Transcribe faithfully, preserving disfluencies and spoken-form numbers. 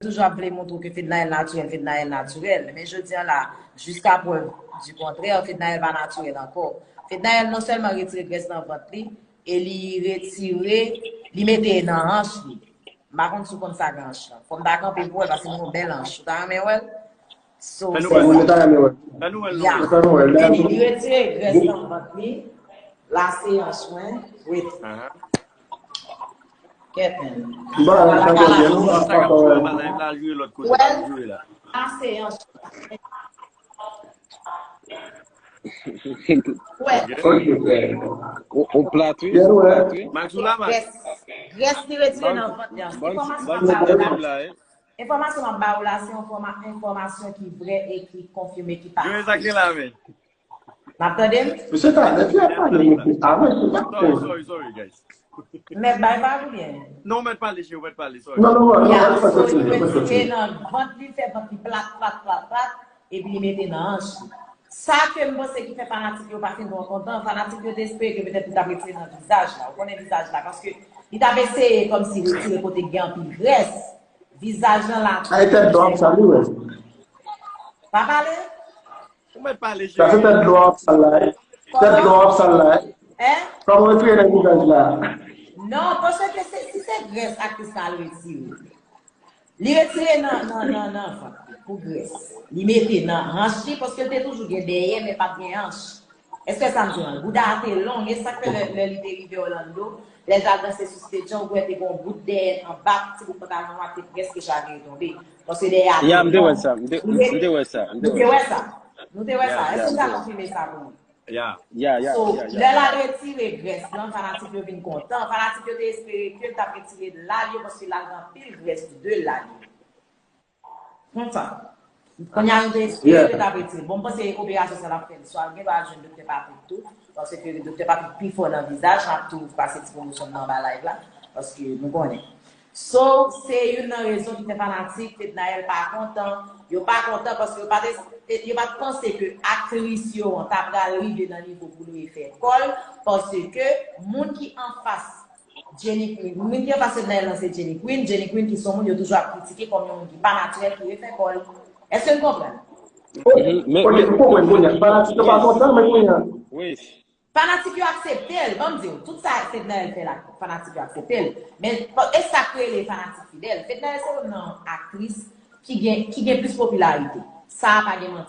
toujou ap vle montre w ke Fednaelle natirèl, Fednaelle natirèl. Men jodi a la, jiska prèv di kontrè, Fednaelle pa natirèl ankò. Fednaelle non sèlman retire grès nan vant li, e li retire, li mete nan hanch li. M pa konn si w konn sa gen hanch lan. Fò m ta kanpe pou wè l, paske m gen yon bèl hanch. Ou ta renmen wè l? So, Fè nou se wè l. sa. Mwen ta renmen wè. Fè nou wè l, Ya. non. Fè nou wè. Epi li retire grès nan vant li, lase hanch mwen, wait. Aha. Kèt men. Ba, sa konbyen nou Sa k ap jwe anba live la, jwe lòt kote, Well, jwe la. Lase hanch mwen. Wè, Ok, ok. On, on plat, wi. Yeah, On ouais. plat, wi. Maxou la, Max. grès, grès li retire nan vant li an. Ban, Enfòmasyon ban, m ap ba w la, la, eh. Enfòmasyon m ap ba w la, se enfòma-, enfòmasyon ki vrè e ki konfime, ki pa Jwe sa k gen la, men. N ap tande m? Mesye ta lè fè pale mwen avan se pa Sorry, sorry, sorry, guys. Mèt bay vag oubyen? Non, mèt pale, cheri, mèt pale, sorry. Non, non, non, Ya, non, so non, li non, retire nan vant li, fè vant li plat, plat, plat, plat, epi li mete nan hanch li. Sa ke m panse ki fè fanatik yo pa fin twò kontan, fanatik yo te espere ke petèt li t ap retire nan vizaj la. Ou konnen vizaj la, paske li t ap eseye kòmsi retire kote k gen anpil grès. Vizaj lan la. Ay, tèt dwòp sa li wè. Pa pale? Ou mèt pale, Sa se cheri. tèt dwòp sa la. Tèt dwòp sa la. Hein? Kòman retire nan vizaj la? Non, paske se, si se grès aktris la al retire. Li retire nan, nan, nan, nan vant li pou grès. Li mete nan hanch li, paske l te toujou gen dèyè, men pa t gen hanch. Èske sa m di w? Bouda a te long, e sa k fè lè, lè li te rive Orlando, lè l t al danse sou stage an, ou kwè te gen yon bout dèyè anba, ti bout pantalon an te prèske chavire tonbe. Paske dèyè a te long. Ya, m te wè sa. M te, m te wè sa. M Nou te wè sa. Nou te wè sa. Ya, Èske ya, w ta m te wè. Konfime sa pou mwen? Ya. Ya, ya, So, ya, lè l ya. al retire grès lan, fanatik yo vin kontan. Fanatik yo te espere ke l t ap retire lal yo, paske lal gen anpil grès, de lal yo. Kontan. Kounye a nou te espere ke l t ap retire. Bon, m panse operasyon sa l ap fè l. Swa l gen dwa jwenn Doktè Patrick tou, paske Doktè Patrick pi fò nan vizaj, l ap tou pase ti pwomosyon nan anba live la, paske nou konnen. So, se youn nan rezon ki fè fanatik Fednaelle pa kontan. Yo pa kontan paske yo pa te, yo pa t panse ke aktris yo an ta pral rive nan nivo pou l refè kò l, paske moun ki anfas Jenny Queen, moun ki anfas Fednaelle lan se Jenny Queen, Jenny Queen ki se yon moun yo toujou ap kritike kòm yon moun ki pa natirèl, ki refè kò l. Èske n konprann? Mhm, men, Ok, men, m konprann kounye a. Fanatik yo pa kontan, men kounye a. Wi. Fanatik yo aksepte l, ban m di w, tout sa Fednaelle fè la, fanatik yo aksepte l. Men, e sa k rele fanatik fidèl. Fednaelle se youn nan aktris ki gen, ki gen plis popilarite. Sa a pa gen manti.